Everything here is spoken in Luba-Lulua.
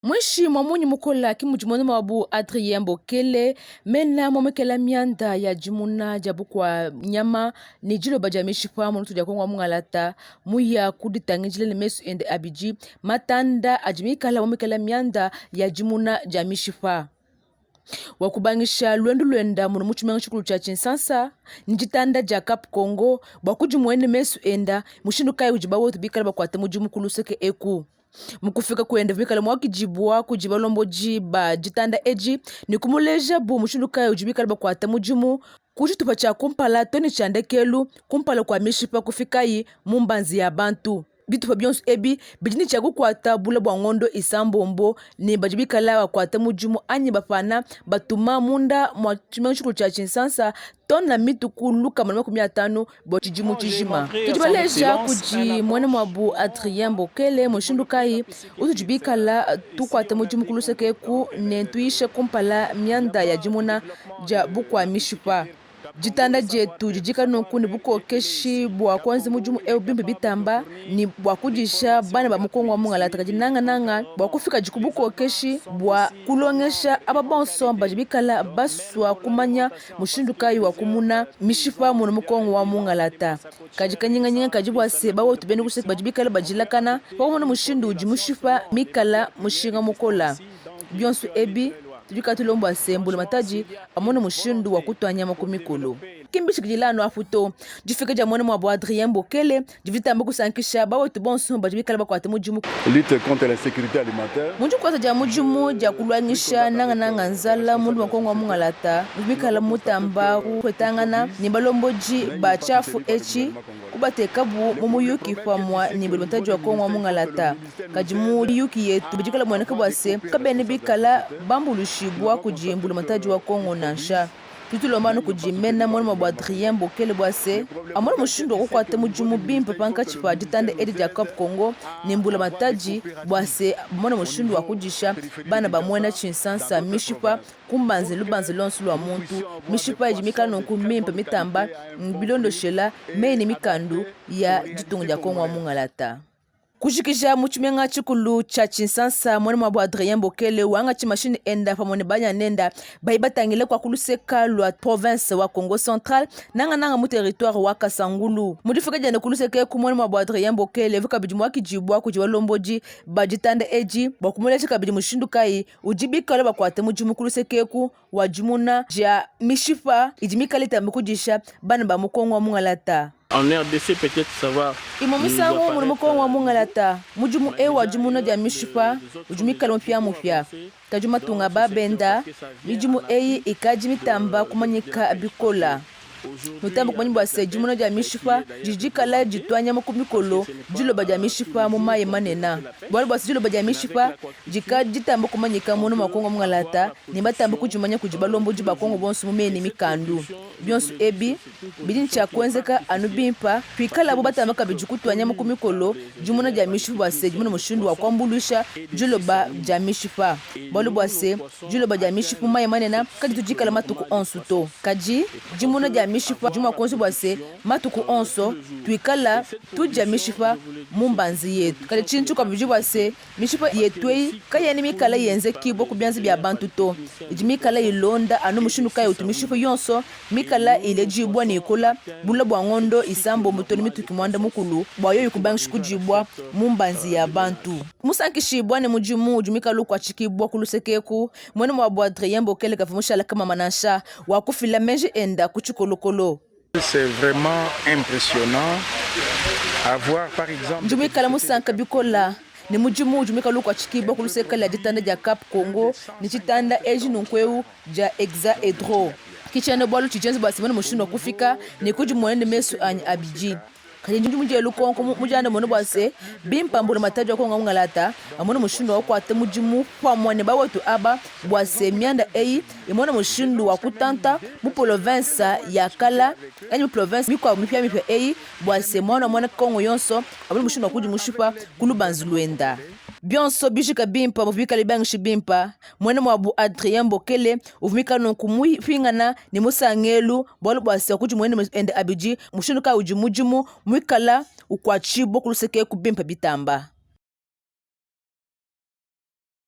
Muinshi mua munyi mukola ki mudi muena muabu Adrien Bokele mena muomekela mianda ya dimuna dia bukua nyama ne diloba dia mishipa mu ditu dia Kongo wa mungalata muya kuditangidila ne mesu ende abidi matanda adi mikala muomekela mianda ya dimuna dia mishipa. Wakubangisha luendu luenda munu mu tshimenga tshikulu tshia Tshinsansa ne ditanda dia Cap Congo bua kudimuena ne mesu enda mushindu kayi udi bawetu bikala bakuata mudimu ku luseke eku. Mu kufika kuende bikale muakidibua kudi balombodi ba ditanda edi ne kumulejabu mushindu kayi udi bikale bakuata mudimu ku tshitupa tshia kumpala to ne tshia ndekelu kumpala kua mishipa kufikayi mu mbanza ya bantu. Bitupa bionso ebi bidi ne tshia kukuata bule bua ngondo isambombo ne badi bikale bakuata mudimu anyi bapana batuma munda mua tshimenga tshikulu tshia Tshinsansa tona mituku 150 bua tshidimu tshijima. Tudi baleja kudi muena muabu Adrien Bokele mushindu kayi utudi bikala tukuata mudimu ku luseke eku ne tuyisha kumpala mianda ya dimuna dia bukua mishipa. Ditanda dietu didi kanunku ne bukokeshi bua kuenza mudimu eu bimpe bitamba ne bua kudisha bana ba mu Kongo wa mungalata kadi nangananga bua kufikadi ku bukokeshi bua kulongesha aba bonso badi bikala basua kumanya mushindu kayi wa kumuna mishipa munu mu Kongo wa mungalata. Kadi kanyinganyinga kadi bua se bawetu bena kuseka badi bikala badilakana pa kumona mushindu udi mishipa mikala mushinga mukola. Bionso ebi tudi katulomba bua se mbulamatadi amone mushindu wa kutua nyama ku mikolo. Ki mbishikidile anu apu to. Difika dia muena muabu Adrien Bokele didi ditamba kusankisha bawetu bonso badi bikale bakuate mudimu. Lutte contre l'insécurité alimentaire. Mu dikuata dia mudimu dia kuluangisha nangananga nzala mu Kongo wa mungalata, udi muikale mutamba kupetangana ne balombodi ba tshiafu etshi, kubatekabu mu muyuki pamue ne mbulamatadi wa Kongo wa mungalata. Kadi mu miyuki yetu bidi bikala bimueneka bua se, kabena bikala bambuluishibua kudi mbulamatadi wa Kongo nansha. Tudi tulomba anu kudi mena muena muabu Adrien Bokele bua se, amone mushindu wa kukuata mudimu bimpe pankatshi pa ditanda edi dia Cap Congo ne mbulamatadi bua se, bamone mushindu wa kudisha bana ba muena Tshinsansa mishipa ku mbanza ne lubanza luonso lua muntu. Mishipa idi mikale nunku mmimpe mitamba bilondoshela meyi ne mikandu ya ditunga dia Kongo wa mungalata. Kujikija mu tshimenga tshikulu tshia Tshinsansa, muena muabu Adrien Bokele wangatshi mashinyi enda pamue ne banya nenda bayi batangile kua ku luseka lua province wa Kongo Central, nangananga mu territoire wa Kasangulu. Mu difika dienda ku luseke eku, muena muabu Adrien Bokele uvua kabidi muakidibua kudi balombodi ba ditanda edi bua kumuleja kabidi mushindu kayi udi bikale bakuate mudimu ku luseke eku wa dimuna dia mishipa idi mikale itamba kudisha bana ba mu Kongo wa mungalata. En RDC peut-etre ça va Imue misangu mudi mu Kongo wa mungalata, mudimu eu wa dimuna dia mishipa udi muikale mupiamupia. Kadi mu matunga a ba benda, midimu eyi ikadi mitamba kumanyika bikole. Nutambe kumanya bua se, dimuna dia mishipa didi dikala ditua nyama ku mikolo diloba dia mishipa mu mayi manene. Bualu bua se, diloba dia mishipa dikadi ditamba kumanyika munu mua Kongo mungalata ne mbatambe kudimanya kudi balombodi ba Kongo bonso mu meyi ne mikandu. Bionso ebi bidi ne tshia kuenzeka anu bimpe pikalabu batamba kabidi kutua nyama ku mikolo dimuna dia mishipa bua se, dimone mushindu wa kuambuluisha diloba dia mishipa. Bualu bua se, diloba dia mishipa mu mayi manene kaditu dikala matuku onso to. Kadi dimuna dia mishipa didi mua kuenza bua se, matuku onso tuikala tudia mishipa mu mbanza yetu. Kadi tshintu tshikuabu bidi bua se, Mishipa yetu eyi kayena mikale yenzekibua ku bianza bia bantu to. Idi mikale ilonda anu mushindu kayi utu mishipa yonso mikale iledibua ne ikola bule bua ngondo isambombo too ne mituki muanda mukulu bua yoyi kubangisha kudibua mu mbanza ya bantu. Musankishibua ne mudimu udi muikale ukuatshikibua ku luseke eku, muena muabu Adrien Bokele kavua mushale kamama nansha, wakufila meji enda ku tshikolokolo. C'est vraiment impressionnant à voir par exemple. Ndi muikale musanka bikola ne mudimu udi muikale ukuatshikibua ku luseke lua ditanda dia Cap Congo ne tshitanda etshi nunkuewu dia Hexa-Hedro. Ki tshiena bualu tshidi tshienza bua simone mushindu wa kufika ne kudimuena ne mesu anyi abidi. Kadi ndi mudiele lukonko mudiandamune bua se, bimpa mbulamatadi wa Kongo Mungalata amone mushindu wa kukuata mudimu pamue ne bawetu aba bua se mianda eyi imone mushindu wa kutanta mu polovensa ya kala anyi mu polovensa mikuabu mipiamipia eyi bua se muana wa muena Kongo yonso amone mushindu wa kudimushipa ku lubanza luenda. Bionso bijika bimpa buvua bikale biangishi bimpa. Muena muabu Adrien Bokele uvua muikale nunku mupingana ne musangelu bualu bua se kudimuena ende abidi mushindu kayi udi mudimu muikala ukuatshibua ku luseke eku bimpe bitamba.